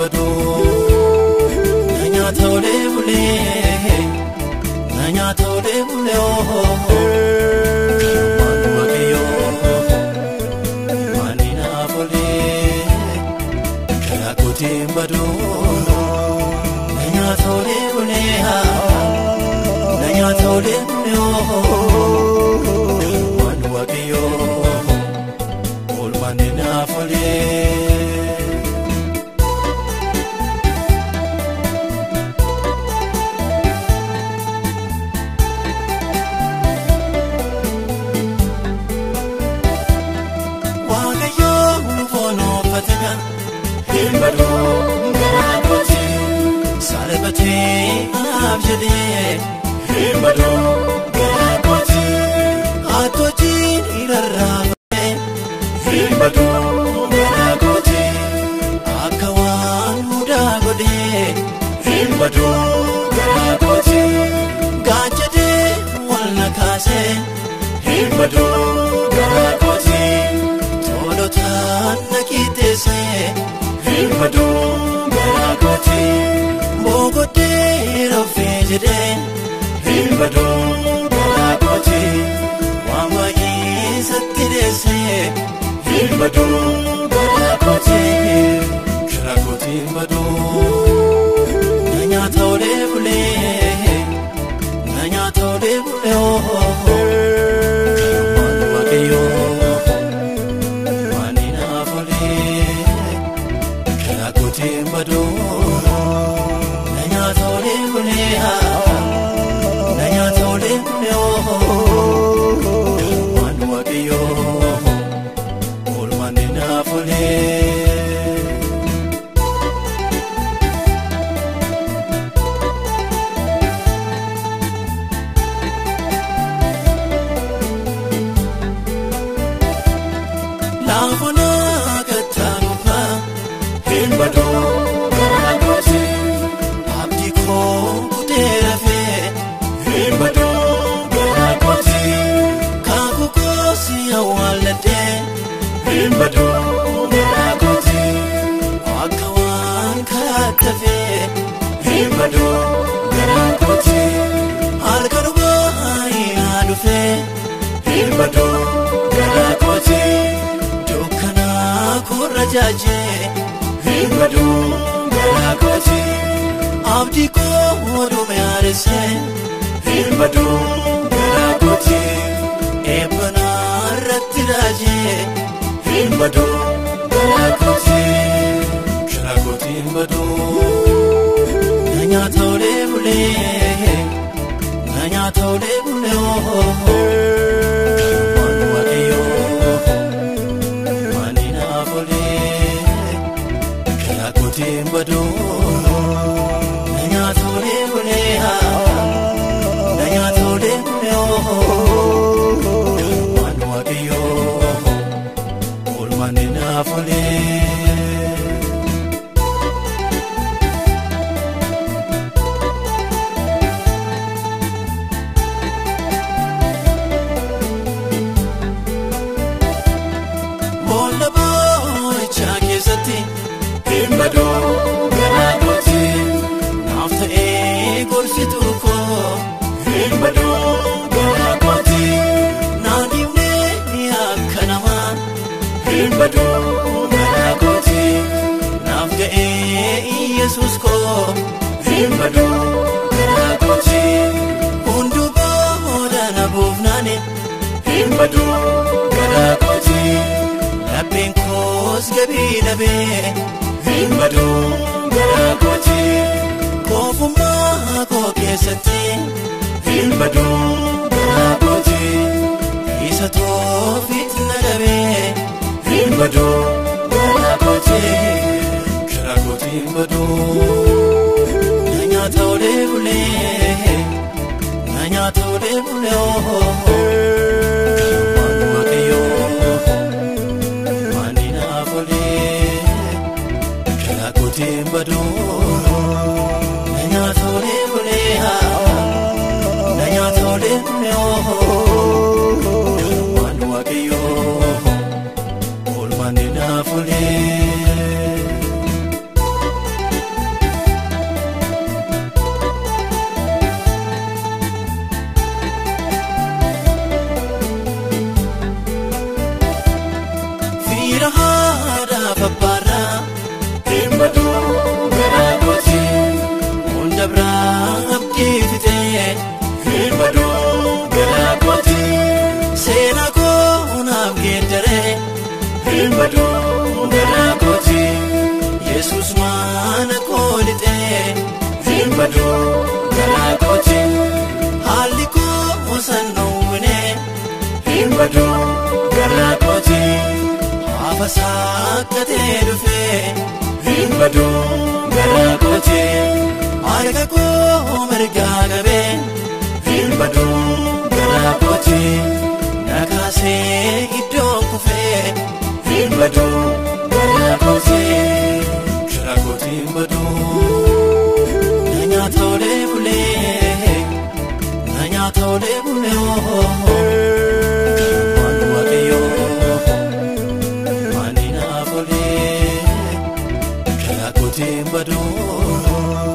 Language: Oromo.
baduu na nyaata olee bulee na nyaata olee bulee kanumaan waaqayyoo maani naaf olee karaa kootiin baduu na nyaata olee bulee na nyaata olee bulee kanumaan waaqayyoo oolmaani naaf olee. Salbatee anaaf jedhee hin baduu garaa kooti atoojiin irraafame hin baduu garaa kooti akka waan mudaa godhee hin baduu garaa kooti gaachadee wal na kaasee hin baduu garaa kooti tolotaan na qixxeessee hin baduu garaa kooti. Bogodee rafee jedhee hin baduu garaa kooti waan baay'ee satti deessee hin baduu garaa kooti karaa kooti hin baduu na nyaata olee bulee na nyaata olee bulee kanumaan waaqayyoo maani naaf olee karaa kooti hin baduu. Na nyaata olee bulee kanumaan waaqayyoo oolmaan naaf olee. Laafana gattaanuufaa hin baduu garaa kooti. Abdii koo kutee rafee hin baduu garaa kooti. Kaakuu koosi awwaalladhee hin baduu garaa kooti. Akka waan karaatti hafee hin baduu garaa kooti. Halkanuma yaa dhufee hin baduu garaa kooti. Dukkanaa korra jaajee hin baduu garaa kooti. Abdii koo odume aaressee hin baduu garaa kooti. Eebbanaa irratti raajee hin baduu garaa kooti. Karaa kooti hin baduu na nyaata olee bulee na nyaata olee bulee kanumaan waaqayyoo maani naaf olee karaa kooti hin baduu. Na nyaata olee bulee na nyaata olee bulee kanumaan waaqayyoo oolmaan naaf olee. Boolla boo'ichaa keessatti hin baduu garaa kooti. Naaf ta'ee gorsituu koo hin baduu garaa kooti. Naan dhiibnee akka namaa hin baduu garaa kooti. Naaf ga'ee Yesuus koo hin baduu garaa kooti. Hunduu booda na buufnaani hin baduu garaa kooti. Lapheen koos gabii dhabee hin baduu garaa kooti. Koofummaa koo keessatti hin baduu garaa kooti. Isa toofiit na dhabee hin baduu garaa kooti. Karaa kooti hin baduu na nyaata olee bulee na nyaata olee bulee kanumaan waaqayyoo maani naaf olee karaa kooti hin baduu. Na nyaata olee bulee na nyaata olee bulee kanumaan waaqayyoo oolmaan naaf olee. Gaafa saakatee dhufee hin baduu garaa kootee harka koo mirgaa qabee hin baduu garaa kootee na kaasee iddoo kufee hin baduu garaa kootee garaa kootee hin baduu na nyaata olee bulee na nyaata olee bulee karummaan waaqayyoo. Ani naaf olee karaa kootiin baduu.